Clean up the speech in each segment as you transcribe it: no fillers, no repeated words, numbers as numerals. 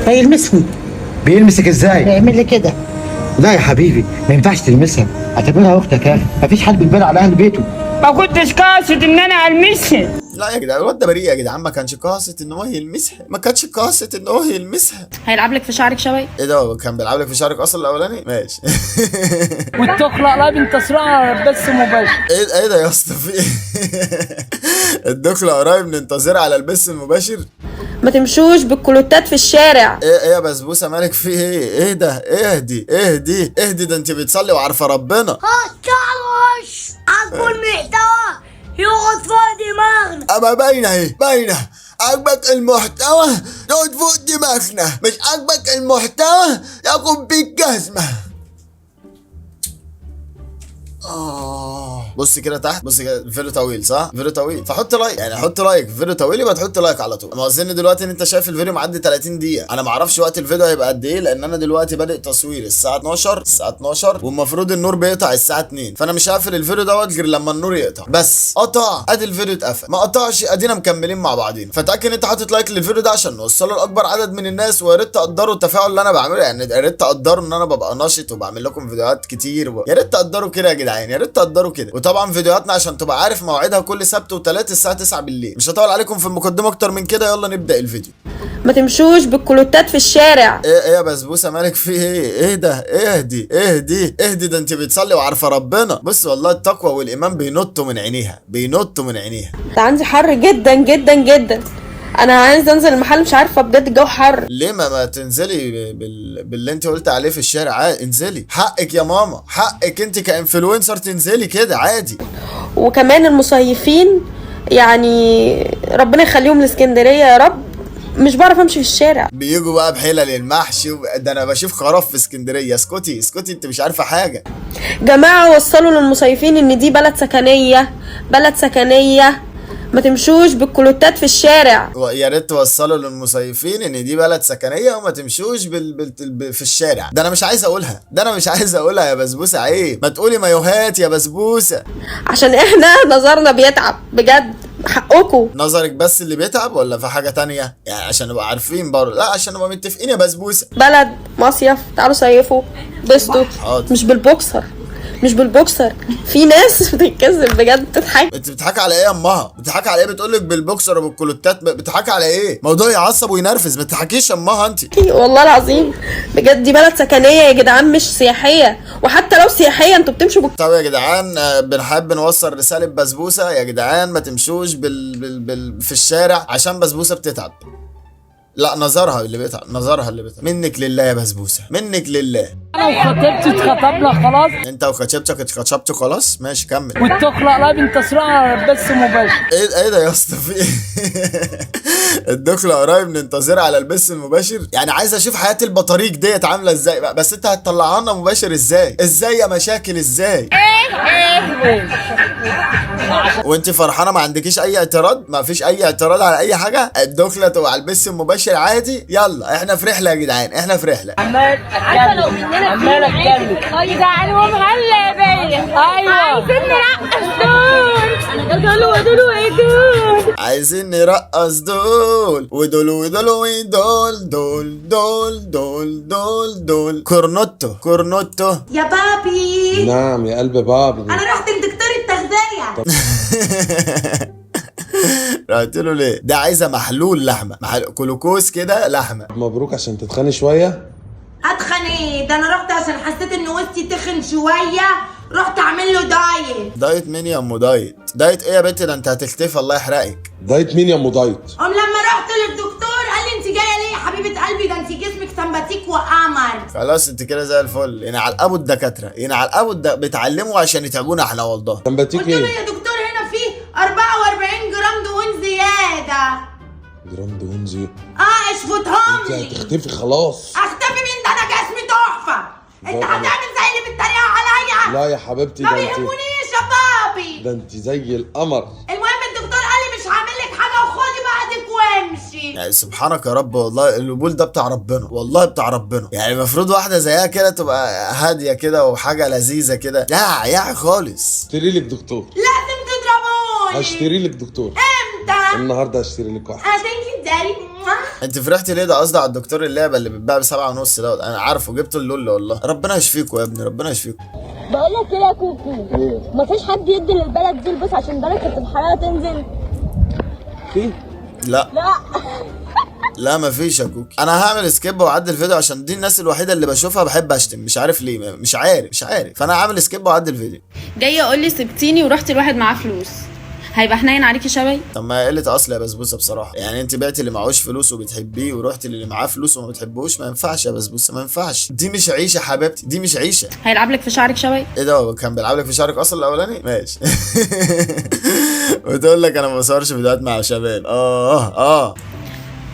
فيلمسني. بيلمسك ازاي؟ بيعمل لي كده. لا يا حبيبي، ما ينفعش تلمسها، اعتبرها اختك يا اخي، مفيش حد بيتبالى على اهل بيته. ما كنتش قاصد ان انا المسها. لا يا جدعان، الواد ده بريء يا جدعان، ما كانش قاصد ان هو يلمسها، ما كانش قاصد ان هو يلمسها. هيلعب لك في شعرك شوية. ايه ده، هو كان بيلعب لك في شعرك اصلا الاولاني؟ ماشي. والتخلق لا بنتصرها بس مباشر. ايه ده يا اسطى، في ايه؟ الدخلة قريب ننتظرها على البث المباشر. ما تمشوش بالكلوتات في الشارع. ايه يا بسبوسه مالك، في ايه؟ ايه ده؟ اهدي اهدي اهدي، ده انت بتصلي وعارفه ربنا. تعرفش عجبه المحتوى يقعد فوق دماغنا. اما باينة اهي، باينة. عجبك المحتوى يقعد فوق دماغنا، مش عجبك المحتوى ياخد بيك جزمه. بص كده تحت، بص كده، الفيديو طويل صح؟ فيديو طويل، فحط like، يعني حط like، فيديو طويل يبقى تحط like على طول. ما اظن دلوقتي ان انت شايف الفيديو معدي 30 دقيقة، انا ما اعرفش وقت الفيديو هيبقى قد ايه، لان انا دلوقتي بادئ تصوير الساعة 12، الساعة 12، والمفروض النور بيقطع الساعة 2، فانا مش هقفل الفيديو دوت غير لما النور يقطع. بس قطع، ادي الفيديو اتقفل، ما قطعش ادينا مكملين مع بعضينا. فتاكد ان انت حاطط like للفيديو ده عشان نوصله لاكبر عدد من الناس، ويا ريت تقدروا التفاعل اللي انا بعمله، يعني يا ريت تقدروا ان انا ببقى نشط وبعمل لكم فيديوهات كتير يا ريت تقدروا كده يا جدعان، يا ريت تقدروا كده. وطبعا فيديوهاتنا عشان تبقى عارف مواعيدها كل سبت وثلاث الساعة 9 بالليل. مش هطول عليكم في المقدمة اكتر من كده، يلا نبدا الفيديو. ما تمشوش بالكلوتات في الشارع. ايه يا بسبوسه مالك، في ايه؟ ايه ده؟ اهدي اهدي اهدي، ده انت بتصلي وعارفه ربنا. بص والله التقوى والايمان بينطوا من عينيها، بينطوا من عينيها. ده عندي حر جدا جدا جدا، انا عايز انزل المحل مش عارفه بجد، الجو حر. ليه ما تنزلي باللي انت قلت عليه في الشارع؟ عادي انزلي، حقك يا ماما، حقك انت ك influencer تنزلي كده عادي. وكمان المصيفين يعني ربنا يخليهم لاسكندريه يا رب، مش بعرف امشي في الشارع. بيجوا بقى بحلل المحشي ده انا بشوف خراف في اسكندرية. اسكتي اسكتي، انت مش عارفه حاجة. جماعة وصلوا للمصيفين ان دي بلد سكنية، بلد سكنية، ما تمشوش بالكلوتات في الشارع. يا ريت توصلوا للمصيفين ان دي بلد سكنية وما تمشوش في الشارع. ده انا مش عايز اقولها، ده انا مش عايز اقولها يا بسبوسه، عيب ما تقولي مايوهات يا بسبوسه. عشان احنا نظرنا بيتعب بجد، حقكم. نظرك بس اللي بيتعب ولا في حاجة تانية؟ يعني عشان نبقى عارفين برضه، لا عشان نبقى متفقين يا بسبوسه. بلد مصيف، تعالوا صيفوا بسطوا. حاضر. مش بالبوكسر، مش بالبوكسر. في ناس بتتكذب بجد، بتضحك. انت بتضحكي على ايه يا امها؟ بتضحكي على ايه؟ بتقول لك بالبوكسر وبالكلوتات، بتضحكي على ايه؟ موضوع يعصب وينرفز، ما تضحكيش يا امها انت. والله العظيم بجد دي بلد سكنية يا جدعان، مش سياحية، وحتى لو سياحية انتوا بتمشوا طب يا جدعان، بنحب نوصل رسالة بسبوسة يا جدعان، ما تمشوش في الشارع عشان بسبوسة بتتعب. لا نظرها اللي بيتعب، نظرها اللي بيتعب. منك لله يا بسبوسة، منك لله. انا وخطيبتي اتخطبنا خلاص. انت وخطيبتك اتخطبتوا خلاص؟ ماشي كمل. والتخلق لا بنتصرها بس مباشر. ايه ده يا اسطى، في ايه؟ الدخلة قريب ننتظرها على البث المباشر. يعني عايز اشوف حياة البطاريق ديت عاملة ازاي بقى، بس انت هتطلعها لنا مباشر ازاي؟ ازاي يا مشاكل ازاي؟ وانت فرحانة ما عندكيش اي اعتراض؟ ما فيش اي اعتراض على اي حاجة؟ الدخلة تبقى على البث المباشر عادي. يلا احنا في رحله يا جدعان، احنا في رحله. عمال اتكلم، عمال اتكلم. يزعلهم غلبية. ايوه عايزين نرقص دول دول ودول ودول. عايزين نرقص دول ودول ودول ودول دول دول دول دول دول. كورنوتو كورنوتو. يا بابي. نعم يا قلب بابي. انا رحت لدكتور التغذية. قلت له ليه؟ ده عايزه محلول لحمه، محلول كلوكوز كده لحمه. مبروك عشان تتخني شوية. اتخن ايه؟ ده انا رحت عشان حسيت ان وسطي تخن شوية، رحت اعمل له diet. diet مين يا ام diet؟ diet ايه يا بنتي؟ ده انت هتختفي الله يحرقك. diet مين يا ام diet؟ قام لما رحت للدكتور قال لي انت جاية ليه يا حبيبه قلبي؟ ده انت جسمك سمباتيك وقمر. خلاص انت كده زي الفل. ينعل ابو الدكاترة، ينعل ابو بيتعلموا عشان يتعبونا احنا والله. سمباتيك قلت له ايه؟ يا دكتور هنا في 44 جرام دهون زيادة. جرام دهون زيادة؟ اه اشفطهم انت لي. هتختفي خلاص. اختفي مين؟ ده انا جسمي تحفة. انت هتعمل زي اللي بيتريقوا عليا. لا يا حبيبتي، ما ده انت بيهمونيش يا بابي، ده انت زي القمر. المهم الدكتور قال لي مش هعمل لك حاجة وخدي بعدك وامشي. يعني سبحانك يا رب، والله القبول ده بتاع ربنا، والله بتاع ربنا. يعني المفروض واحدة زيها كده تبقى هادية كده وحاجه لذيذة كده، لا يا خالص. اشتري لك دكتور. لازم تضربوني. هشتري لك دكتور. امتى؟ النهارده هشتري لك واحد. thank you daddy. انت فرحتي ليه؟ ده قصدي على الدكتور اللعبة اللي بيتباع ب7.5 دوت، انا عارفه، جبته اللول والله. ربنا يشفيكوا يا ابني، ربنا يشفيكوا. بقول لك ايه يا كوكو، مفيش حد يدي للبلد دي البوس عشان درجة الحرارة تنزل؟ لا لا لا مفيش يا كوكي. انا هعمل skip واعدي الفيديو عشان دي الناس الوحيدة اللي بشوفها بحب اشتم، مش عارف ليه، مش عارف مش عارف، فانا هعمل skip واعدي الفيديو. جاي اقول لي سبتيني ورحت لواحد معاه فلوس، هيبقى حنين عليكي شبي؟ طب ما قلة اصل يا بسبوسه بصراحة، يعني انت بعتي اللي معهوش فلوس وبتحبيه ورحتي للي معاه فلوس وما بتحبوش، ما ينفعش يا بسبوسه، ما ينفعش، دي مش عيشه حبيبتي، دي مش عيشه. هيلعب لك في شعرك شبي؟ ايه ده، هو كان بيلعب لك في شعرك اصلا الاولاني؟ ماشي. وتقول لك انا ما بصورش فيديوهات مع شباب. اه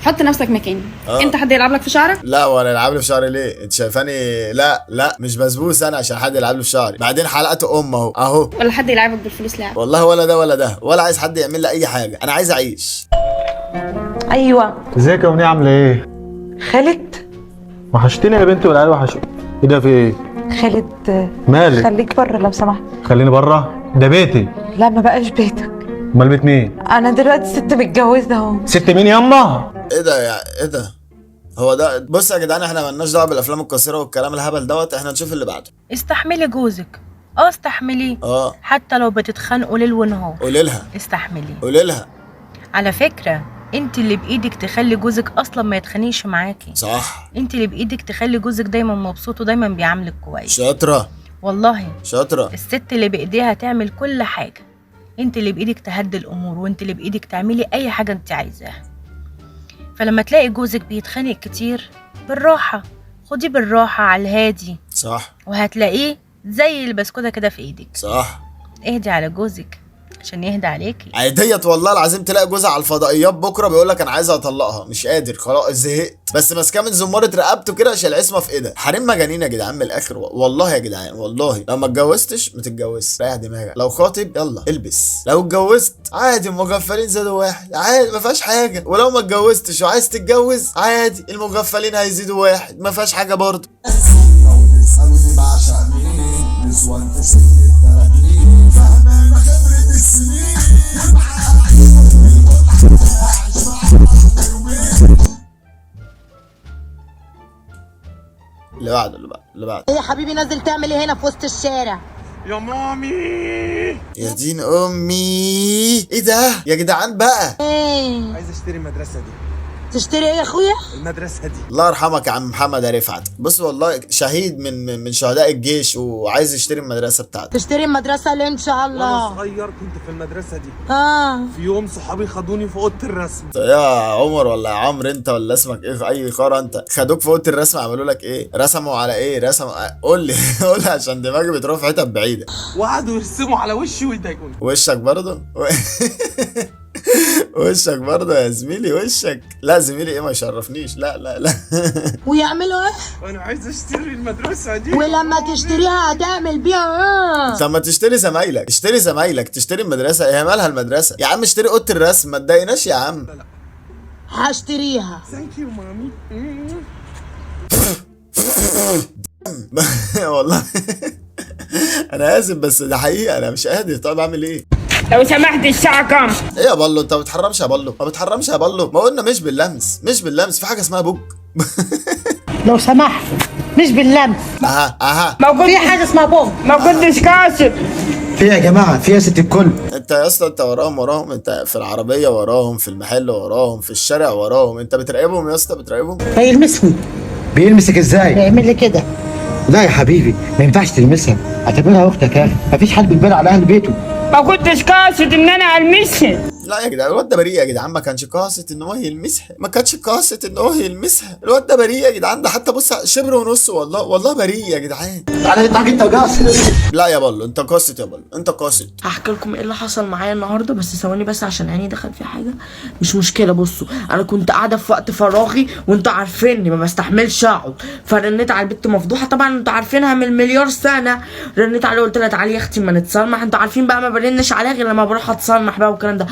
حط نفسك مكاني. انت حد يلعب لك في شعرك؟ لا، ولا يلعب لي في شعري ليه؟ انت شايفاني؟ لا لا مش بسبوسه انا عشان حد يلعب لي في شعري. بعدين حلقته ام اهو اهو. ولا حد يلعبك بالفلوس لعب؟ والله ولا ده ولا ده، ولا عايز حد يعمل لي اي حاجة، انا عايز اعيش. ايوه. ازيك يا منى، عامله ايه؟ خالد. وحشتني يا بنتي والعيال وحش. ايه ده، في ايه؟ خالد مالك؟ خليك بره لو سمحت. خليني بره؟ ده بيتي. لا ما بقاش بيتك. امال بيت مين؟ انا دلوقتي ست متجوزة اهو. ست مين ياما؟ ايه ده يا ايه ده؟ هو ده. بص يا جدعان، احنا مالناش دعوه بالافلام القصيرة والكلام الهبل دوت، احنا نشوف اللي بعده. استحملي جوزك، استحمليه. حتى لو بتتخانقوا ليل ونهار. قولي لها. استحمليه. قولي لها. على فكرة انت اللي بايدك تخلي جوزك اصلا ما يتخانقش معاكي. صح. انت اللي بايدك تخلي جوزك دايما مبسوط ودايما بيعاملك كويس. شاطرة والله شاطرة. الست اللي بايديها تعمل كل حاجة. انت اللي بايدك تهدي الامور، وانت اللي بايدك تعملي اي حاجة انت عايزاها. فلما تلاقي جوزك بيتخانق كتير، بالراحة، خديه بالراحة على الهادي. صح. وهتلاقيه زي البسكوته كده في ايدك. صح. اهدي على جوزك عشان يهدى عليكي. ديت والله العظيم تلاقي جوزها على الفضائيات بكره بيقول لك انا عايزه اطلقها، مش قادر خلاص زهقت، بس ماسكاه من زماره رقبته كده عشان العصمة في ايدها. حريم مجانين يا جدعان من الاخر والله يا جدعان، والله لو ما اتجوزتش ما تتجوزش، ريح دماغك. لو خاطب يلا البس، لو اتجوزت عادي المغفلين زادوا واحد عادي ما فيهاش حاجة، ولو ما اتجوزتش وعايز تتجوز عادي المغفلين هيزيدوا واحد، ما فيهاش حاجة برضه. اللي بعده اللي بعده اللي بعده. ايه يا حبيبي نازل تعمل ايه هنا في وسط الشارع؟ يا مامي. يا دين امي، ايه ده يا جدعان بقى؟ ايه عايز اشتري المدرسة دي. تشتري ايه يا اخويا؟ المدرسة دي. الله يرحمك يا عم محمد يا رفعت. بص والله شهيد من شهداء الجيش وعايز يشتري المدرسة بتاعته. تشتري المدرسة ليه ان شاء وانا الله؟ صغير كنت في المدرسة دي. في يوم صحابي خدوني في اوضة الرسم. يا عمر ولا يا عمرو انت ولا اسمك ايه في اي خرا انت؟ خدوك في اوضة الرسم عملوا لك ايه؟ رسموا على ايه؟ رسموا قول لي قول لي عشان دماغي بتروح في حتت بعيدة. وقعدوا يرسموا على وشي ويضايقوني. وشك برضه؟ وشك برضه يا زميلي، وشك. لا زميلي ايه، ما يشرفنيش. لا لا لا. ويعملوا ايه؟ انا عايز اشتري المدرسة دي. ولما تشتريها هتعمل بيها ايه؟ طب ما تشتري زمايلك، اشتري زمايلك، تشتري المدرسة، هي مالها المدرسة يا عم؟ اشتري اوضة الرسم، ما تضايقناش يا عم. هشتريها. thank you مامي. والله انا اسف بس ده حقيقة، انا مش قادر. طب اعمل ايه؟ لو سمحت الساعة كام؟ ايه يا بالو، انت ما بتحرمش يا بالو، ما بتحرمش يا بالو، ما قلنا مش باللمس، مش باللمس، في حاجة اسمها بوك. لو سمحت مش باللمس. اها اها. في حاجة اسمها بوك. ما كنتش كاسب. في يا جماعة، في يا ست الكل. انت يا اسطى انت وراهم وراهم، انت في العربية وراهم، في المحل وراهم، في الشارع وراهم، انت بتراقبهم يا اسطى، بتراقبهم. بيلمسني. بيلمسك ازاي؟ بيعمل لي كده. لا يا حبيبي ما ينفعش تلمسها، اعتبرها اختك يا اخي، مفيش حد بيتبال على اهل بيته. ما كنتش قاصد ان انا المسها. لا يا جدعان الواد ده بريء يا جدعان، ما كانش قاصد ان هو يلمسها، ما كانش قاصد ان هو يلمسها، الواد ده بريء يا جدعان، ده حتى بص شبر ونص، والله والله بريء يا جدعان. تعالى اضحك انت وقاصد. لا يا بالو انت قاصد يا بالو، انت قاصد. هحكي لكم ايه اللي حصل معايا النهارده، بس ثواني بس عشان عيني دخل في حاجة. مش مشكلة. بصوا انا كنت قاعدة في وقت فراغي وانتوا عارفيني ما بستحملش اقعد، فرنيت على البت مفضوحه، طبعا انتوا عارفينها من مليار سنة. رنيت عليها قلت لها تعالي يا اختي ما نتصالح، انتوا عارفين بقى ما برنش عليها غير لما بروح اتصالح بقى والكلام ده.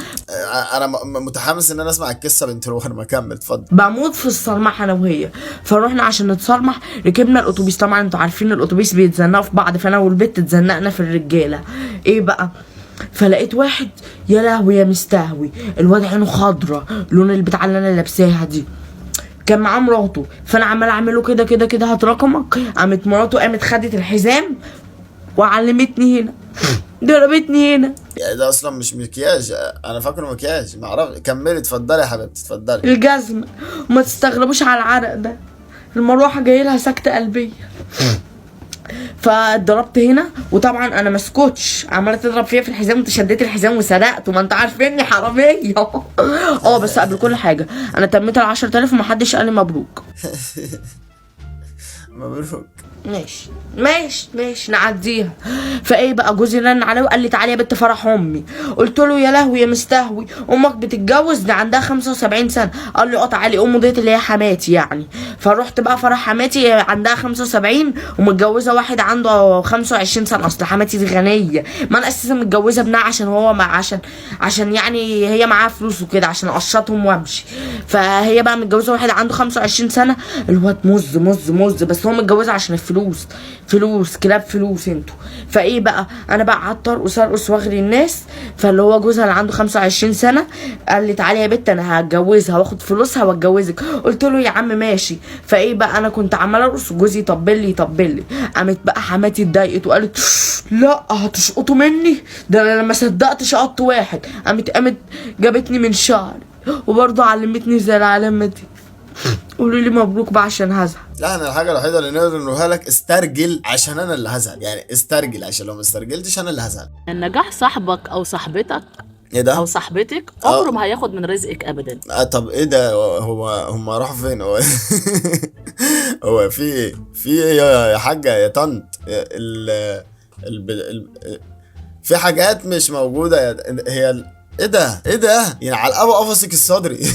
انا متحمس ان انا اسمع القصة بنت روان، ما كمل اتفضل. بموت في الصرمحه انا وهي. فروحنا عشان نتصرمح، ركبنا الاتوبيس، طبعا انتوا عارفين الاتوبيس بيتزنقوا في بعض، فانا والبت اتزنقنا في الرجالة. ايه بقى، فلقيت واحد يا لهوي يا مستهوي، الواد عينه خضرة لون البتاع اللي انا لابساها دي. كان معاه مراته، فانا عمال اعمله كده كده كده، هات رقمك. قامت مراته قامت خدت الحزام وعلمتني هنا، ضربتني هنا. يعني ده اصلا مش مكياج، انا فاكره مكياج، ما اعرف. كملي اتفضلي يا حبيبتي اتفضلي. الجزمة، وما تستغربوش على العرق ده، المروحة جاي لها سكته قلبية. فاتضربت هنا، وطبعا انا ما اسكتش، عماله تضرب فيا في الحزام، انت شديت الحزام وسرقت، وما انت عارفيني حرامية. بس قبل كل حاجة انا تميت ال 10,000 ومحدش قال لي مبروك. مبروك. ماشي ماشي ماشي نعديها. فايه بقى، جوزي رن عليا وقال لي تعالي يا بنت فرح امي. قلت له يا لهوي يا مستهوي، امك بتتجوز ده عندها 75 سنة. قال لي تعالي، امه ديت اللي هي حماتي يعني. فروحت بقى فرح حماتي، عندها 75 ومتجوزه واحد عنده 25 سنة. اصل حماتي دي غنية، ما انا اساسا متجوزة ابنها عشان هو مع عشان يعني هي معاها فلوس وكده، عشان اقشطهم وامشي. فهي بقى متجوزة واحد عنده 25 سنة، الواد مز مز مز، بس هو متجوزة عشان الفلوس، فلوس كلاب فلوس انتوا. فايه بقى، انا بقى قعدت ارقص ارقص واغري الناس. فاللي هو جوزها اللي عنده 25 سنة قال لي تعالي يا بت انا هتجوزها واخد فلوسها واتجوزك. قلت له يا عم ماشي. فايه بقى، انا كنت عماله ارقص وجوزي يطبل لي يطبل لي. قامت بقى حماتي اتضايقت وقالت لا هتشقطوا مني، ده انا لما صدقت شقطت واحد. قامت جابتني من شعري وبرضه علمتني زي العلامة دي. قولوا لي مبروك بقى عشان هزعل. لا انا الحاجة الوحيدة اللي نقدر نقولها لك استرجل، عشان انا اللي هزعل يعني، استرجل عشان لو ما استرجلتش انا اللي هزعل. النجاح صاحبك او صاحبتك ايه ده؟ او صاحبتك عمره ما هياخد من رزقك ابدا. طب ايه ده؟ هو هم راحوا فين؟ هو هو في ايه؟ في ايه يا حاجة يا طنط؟ في حاجات مش موجودة هي ايه ده؟ ايه ده؟ يعني على القبو قفصك الصدري.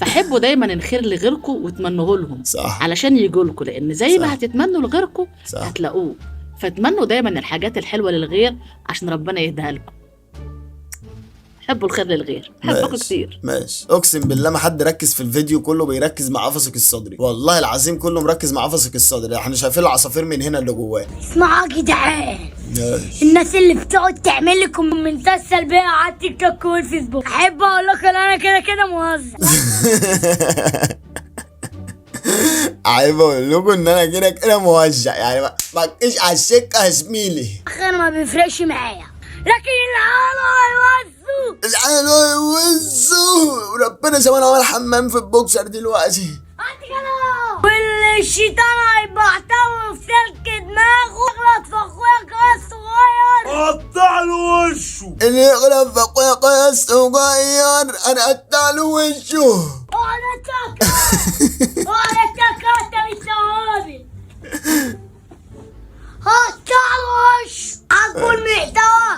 فحبوا دايما الخير لغيركم وتمنوه لهم، صح، علشان يجوا لكم، لان زي ما هتتمنوا لغيركم هتلاقوه. فتمنوا دايما الحاجات الحلوة للغير عشان ربنا يهديها لكم. حبوا الخير للغير، حبكم كتير. ماشي، اقسم بالله ما حد ركز في الفيديو، كله بيركز مع قفصك الصدري، والله العظيم كله مركز مع قفصك الصدري. احنا شايفين العصافير من هنا اللي جواه. اسمعوا يا جدعان، الناس اللي بتقعد تعمل لي كومنتات سلبية على التيك توك والفيسبوك، احب اقول لكم ان انا كده كده موظف. عيب اقول لكم ان انا كده كده موزع يعني، ما تجيش على السكة يا زميلي. انا ما بيفرقش معايا، لكن العالم هيوزوا، العالم هيوزوا، وربنا زمان عمل حمام في البوكسر دلوقتي. واللي الشيطان هيبعتله في سلك دماغه، اغلط في اخويا الصغير قطع له وشه. اللي يغلط في اخويا الصغير انا قطع له وشه. اقعد اتكل، اقعد اتكل انت مش ثوابت. قطع له وشه، عاجبه المحتوى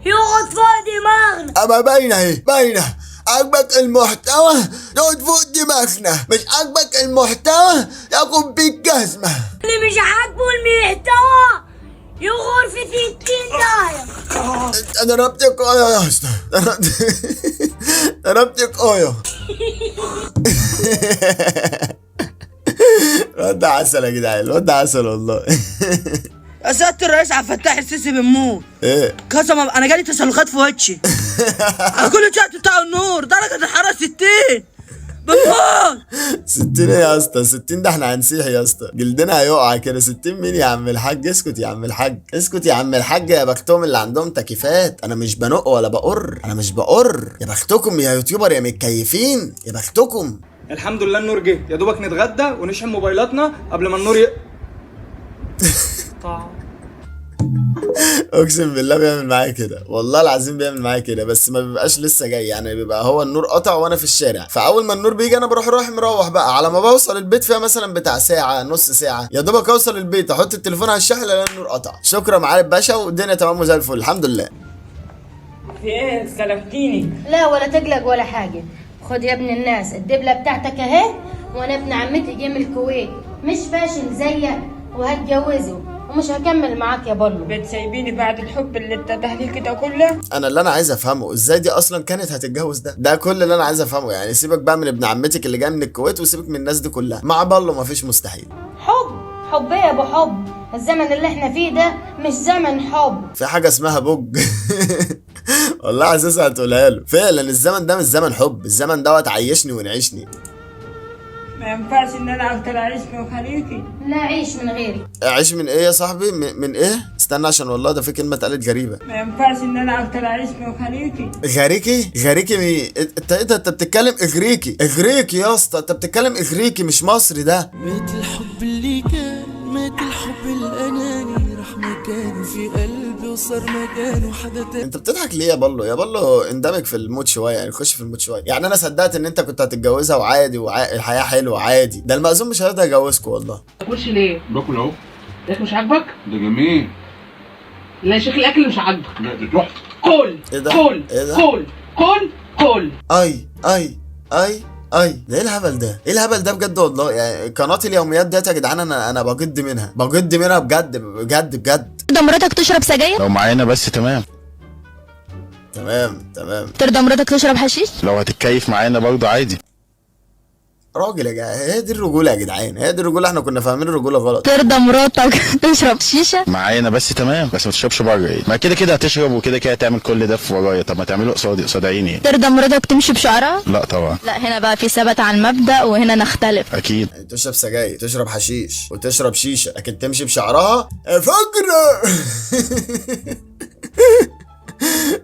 يقعد فوق دماغنا. اما باينة اهي، باينة. عاجبك المحتوى يقعد فوق دماغنا، مش عاجبك المحتوى ياخد بيك جزمه. اللي مش عاجبه المحتوى يغور في 60 داهية. انا ضربتك ايه يا اسطى، ضربتك ايه. الواد ده عسل يا جدعان، الواد ده عسل والله. يا سيادة الرئيس عبد الفتاح السيسي بنموت. ايه؟ قسما انا جالي تسلخات في وشي. انا كل شوية بتاع النور، درجة الحرارة 60 بنموت. 60 ايه يا اسطى؟ 60 ده احنا هنسيح يا اسطى، جلدنا هيقع كده. 60 مين يا عم الحاج؟ اسكت يا عم الحاج، اسكت يا عم الحاج. يا بختهم اللي عندهم تكييفات، انا مش بنق ولا بقر، انا مش بقر. يا بختكم يا يوتيوبر يا متكيفين، يا بختكم. الحمد لله النور جه، يا دوبك نتغدى ونشحن موبايلاتنا قبل ما النور يقطع. اقسم بالله بيعمل معايا كده، والله العظيم بيعمل معايا كده، بس ما بيبقاش لسه جاي يعني، بيبقى هو النور قطع وانا في الشارع، فاول ما النور بيجي انا بروح رايح مروح بقى. على ما بوصل البيت فيها مثلا بتاع ساعة نص ساعة، يا دوبك اوصل البيت احط التليفون على الشحن الاقي النور قطع. شكرا معالي باشا، والدنيا تمام وزي الفل الحمد لله. في ايه سلفتيني؟ لا ولا تقلق ولا حاجة، خد يا ابن الناس الدبله بتاعتك اهي، وانا ابن عمتي جه من الكويت مش فاشل زيك وهتجوزه ومش هكمل معاك يا بلو. بتسيبيني بعد الحب اللي اتته لي كده كله؟ انا اللي انا عايز افهمه ازاي دي اصلا كانت هتتجوز ده؟ ده كل اللي انا عايز افهمه يعني. سيبك بقى من ابن عمتك اللي جاي من الكويت وسيبك من الناس دي كلها، مع بلو مفيش مستحيل. حب حب ايه يا ابو حب؟ الزمن اللي احنا فيه ده مش زمن حب. في حاجة اسمها بوج. والله عزيزة هتقولها له فعلا، الزمن ده مش زمن حب، الزمن دوت عيشني ونعيشني. ما ينفعش ان انا افضل اعيش من غيرك. لا عيش من غيري. عيش من ايه يا صاحبي؟ من ايه؟ استنى عشان والله ده في كلمة اتقالت غريبة. ما ينفعش ان انا افضل اعيش من غيرك. غريكي؟ غريكي مين؟ انت ايه ده؟ انت بتتكلم اغريقي، اغريقي يا اسطى، انت بتتكلم اغريقي مش مصري ده. مات الحب اللي كان، مات الحب الاناني، راح مكانه في قلبي وصار مكانه حدا تاني. انت بتضحك ليه يا بالو؟ يا بالو اندمج في ال mood شوية، يعني خش في ال mood شوية. يعني انا صدقت ان انت كنت هتتجوزها وعادي، والحياة حلوة عادي. ده المأذون مش هيرضى يجوزكوا والله. ما تاكلش ليه؟ باكل اهو. الاكل مش عاجبك؟ ده جميل. لا شكل الاكل مش عاجبك. لا ده تحفة. كل ايه ده؟ كل ايه ده؟ كل كل كل. اي اي اي اي، ده ايه الهبل ده؟ ايه الهبل ده بجد والله؟ يعني قناة اليوميات ديت يا جدعان انا بجد منها، بجد منها بجد بجد بجد. ترضى مراتك تشرب سجاير؟ لو معانا بس تمام. تمام تمام. ترضى مراتك تشرب حشيش؟ لو هتتكيف معانا برضه عادي. راجل يا جدعان، هي دي الرجولة يا جدعان، هي دي الرجولة، احنا كنا فاهمين الرجولة غلط. ترضى مراتك تشرب شيشة؟ معانا بس تمام، بس ما تشربش بره يعني. ما كده كده هتشرب وكده كده هتعمل كل ده في ورايا، طب ما تعمله قصادي، قصاد عيني يعني. ترضى مراتك تمشي بشعرها؟ لا طبعا. لا هنا بقى في ثبات على المبدأ وهنا نختلف. اكيد. يعني تشرب سجاير، تشرب حشيش، وتشرب شيشة، لكن تمشي بشعرها فجر.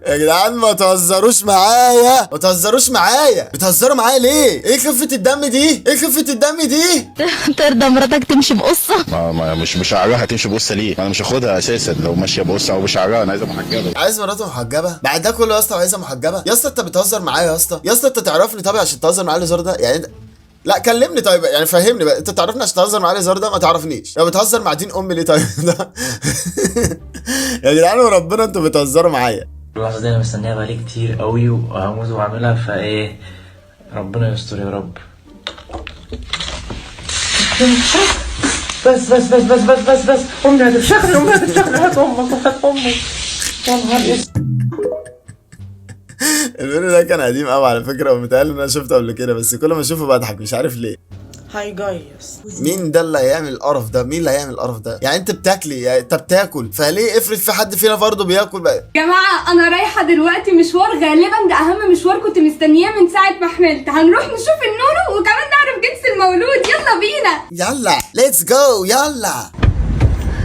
يا جدعان ما تهزروش معايا، ما تهزروش معايا، بتهزروا معايا ليه؟ ايه خفة الدم دي؟ ايه خفة الدم دي؟ ترضى مراتك تمشي بقصة؟ ما مش بشعرها هتمشي بقصة ليه؟ ما انا مش هاخدها اساسا لو ماشية بقصة او بشعرها، انا عايزها محجبة. عايز مراته محجبة؟ بعد ده كله يا اسطى عايزها محجبة؟ يا اسطى انت بتهزر معايا يا اسطى، يا اسطى انت تعرفني طبعا عشان تهزر معايا الهزار ده؟ يعني لا كلمني طيب، يعني فهمني بقى، انت تعرفني عشان تهزر معايا الهزار ده؟ ما تعرفنيش، لو بتهزر مع دين امي ليه طيب ده؟ يا جدعان وربنا انتوا بتهزروا معايا. اللحظة دي أنا مستنيها بقالي كتير قوي وهموت وأعملها، فإيه ربنا يستر يا رب. بس بس بس بس بس بس بس، أمي هتفشخني، أمي هتفشخني، هات أمك هات أمك. يا نهار اسود. الفيديو ده كان قديم قوي على فكرة، ومتهيألي إن أنا شفته قبل كده، بس كل ما أشوفه بضحك مش عارف ليه. Hi guys. مين ده اللي هيعمل القرف ده؟ مين اللي هيعمل القرف ده؟ يعني انت بتاكلي، يعني انت بتاكل، فليه افرض في حد فينا برضه بياكل بقى؟ جماعة أنا رايحة دلوقتي مشوار، غالبا ده أهم مشوار كنت مستنياه من ساعة ما حملت. هنروح نشوف النونو وكمان نعرف جنس المولود. يلا بينا. يلا let's go يلا.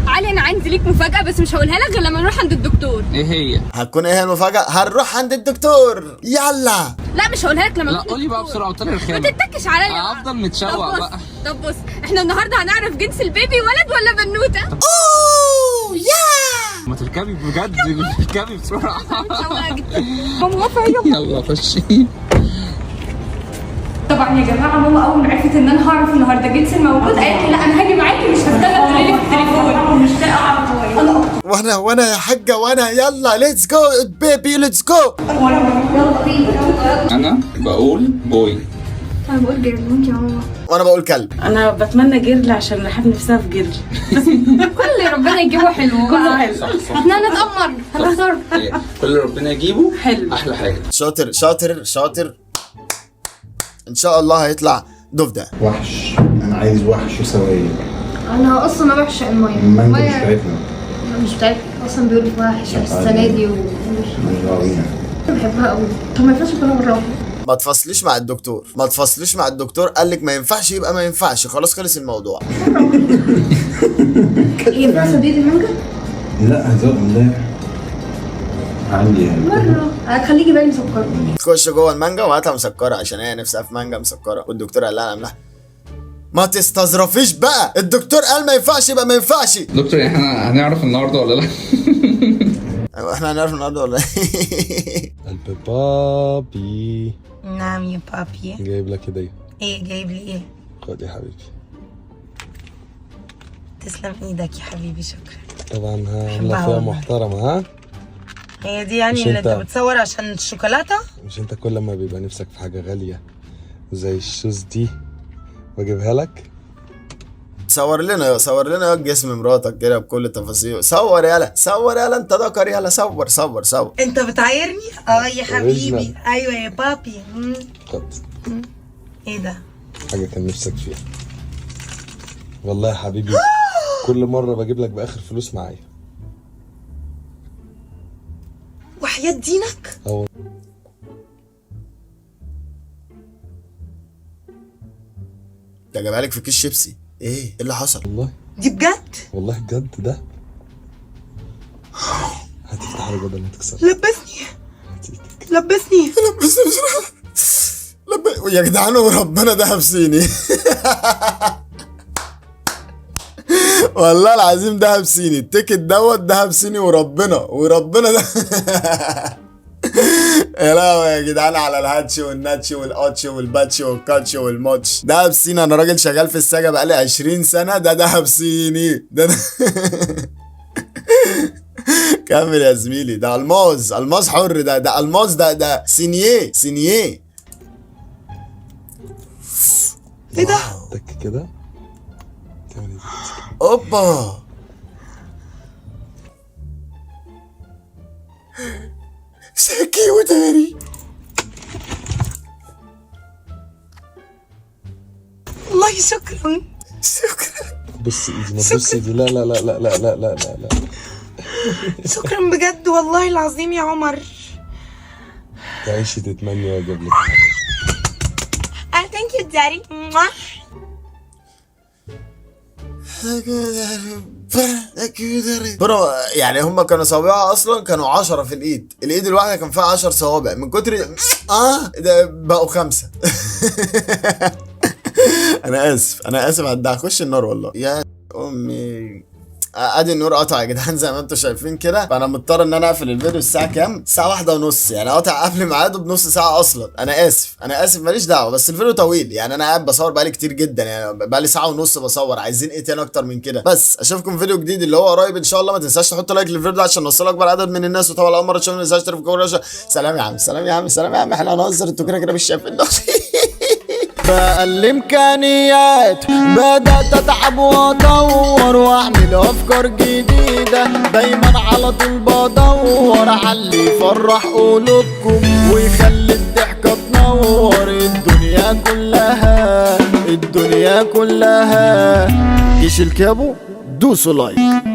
علي أنا عندي ليك مفاجأة بس مش هقولها لك غير لما نروح عند الدكتور. ايه هي؟ هتكون ايه المفاجأة؟ هنروح عند الدكتور. يلا. لا مش هقولها لك لما لا قولي بقى بسرعة وطلع الخامة. ما تتكش عليا. هفضل متشوق بقى. طب بص، احنا النهارده هنعرف جنس البيبي ولد ولا بنوتة. اوه يا ما تركبي بجد، تركبي بسرعة. متشوقة جدا. ماما واقفة. يلا خشي. طبعا يا جماعة ماما اول ما عرفت ان انا هعرف النهارده جنس المولود قالت لي لا انا هاجي معاكي، مش هستنى تقولي لي في التليفون. مش لاقيه اعرف هو ايه. وانا وانا يا حاجة وانا يلا let's go baby let's go. يلا بينا. انا بقول boy. انا بقول girl وانت يا ماما؟ وانا بقول كلب. انا بتمنى girl عشان رحاب نفسها في girl. كل ربنا يجيبه حلو. كله حلو. احنا هنتأمر هنختار. كل ربنا يجيبه حلو احلى حاجة. شاطر شاطر شاطر. ان شاء الله هيطلع ضفدع. وحش، انا عايز وحش وسويه. انا اصلا ما بعشق المية. المانجا مش بتاعتنا. مش بتاعتنا اصلا، بيقولوا وحش السنة دي بحبها قوي. طب ما ينفعش اكلها مرة واحدة؟ ما تفصليش مع الدكتور، ما تفصليش مع الدكتور، قال لك ما ينفعش يبقى ما ينفعش، خلاص خلص الموضوع. هي فيها صديد المانجا؟ لا هزار املاح عندي يعني. مرة هتخليكي بالي مسكرة. خش جوه المانجا وهاتها مسكرة عشان هي نفسها في مانجا مسكرة، والدكتور قال لها املاح. ما تستظرفيش بقى، الدكتور قال ما ينفعش يبقى ما ينفعش. دكتور احنا هنعرف النهارده ولا لا؟ احنا هنعرف النهارده ولا قلب بابي. نعم يا بابي. جايب لك هدية. ايه جايب لي ايه؟ خد يا حبيبي. تسلم ايدك يا حبيبي، شكرا. طبعا عاملة فيها محترمة. ها؟ هي دي يعني اللي انت بتصور عشان الشوكولاتة؟ مش انت كل ما بيبقى نفسك في حاجة غالية زي ال shoes دي واجيبها لك؟ صور لنا، صور لنا جسم مراتك كده بكل تفاصيله. صور يالا، صور يالا، انت ذكر يالا، صور صور صور. انت بتعايرني؟ اه يا حبيبي. ايوه يا بابي. خد. ايه ده؟ حاجة كان نفسك فيها والله يا حبيبي. كل مرة بجيب لك بآخر فلوس معايا. وحياة دينك؟ اه. ده جابها لك في كيس شيبسي. ايه اللي حصل؟ والله دي بجد؟ والله بجد ده. هتفتح على بدل ما تكسر. لبسني لبسني لبسني بسرعة. يا جدعان وربنا دهب صيني. والله العظيم دهب صيني، ال ticket دوت دهب صيني وربنا، وربنا ده. يا لهوي يا جدعان على الهاتش والناتش والقاتش والباتش والكاتش والماتش. دهب صيني، انا راجل شغال في الساجة بقالي 20 سنة، ده دهب صيني ده. كمل يا زميلي، ده الماظ، الماظ حر، ده الماظ، ده سينيه سينيه. ايه ده؟ تك كده. اوبا ساكي وداري. والله شكرا شكرا. بص ايدي، ما تبص ايدي. لا لا لا لا لا لا لا لا. شكرا بجد والله العظيم يا عمر. تعيشي تتمني واجيب لك. Thank you daddy. bro يعني هم كانوا صوابعها اصلا كانوا 10 في الايد، الايد الواحدة كان فيها 10 صوابع، من كتر ده بقوا 5. انا اسف، انا اسف، هخش النار والله يا امي. ادي النور قطع يا جدعان زي ما انتم شايفين كده، فانا مضطر ان انا اقفل الفيديو. الساعة كام؟ الساعة 1:30، يعني قاطع قبل ميعاده بنص ساعة اصلا. انا اسف، انا اسف، ماليش دعوه، بس الفيديو طويل يعني، انا قاعد بصور بقالي كتير جدا، يعني بقالي ساعة ونص بصور، عايزين ايه تاني اكتر من كده؟ بس اشوفكم فيديو جديد اللي هو قريب ان شاء الله. ما تنساش تحط like للفيديو ده عشان نوصل اكبر عدد من الناس، وطبعا اول مرة تشوفنا ما تنساش تشترك في القناة. سلام يا عم، سلام يا عم، سلام يا عم، احنا هنهزر، انتوا كده كده مش شايفين. بقى الامكانيات بدأت اتعب واطور واعمل افكار جديدة، دايما على طول بدور على اللي يفرح قلوبكم ويخلي الضحكة تنور الدنيا كلها، الدنيا كلها. جيش الكابو دوسوا like.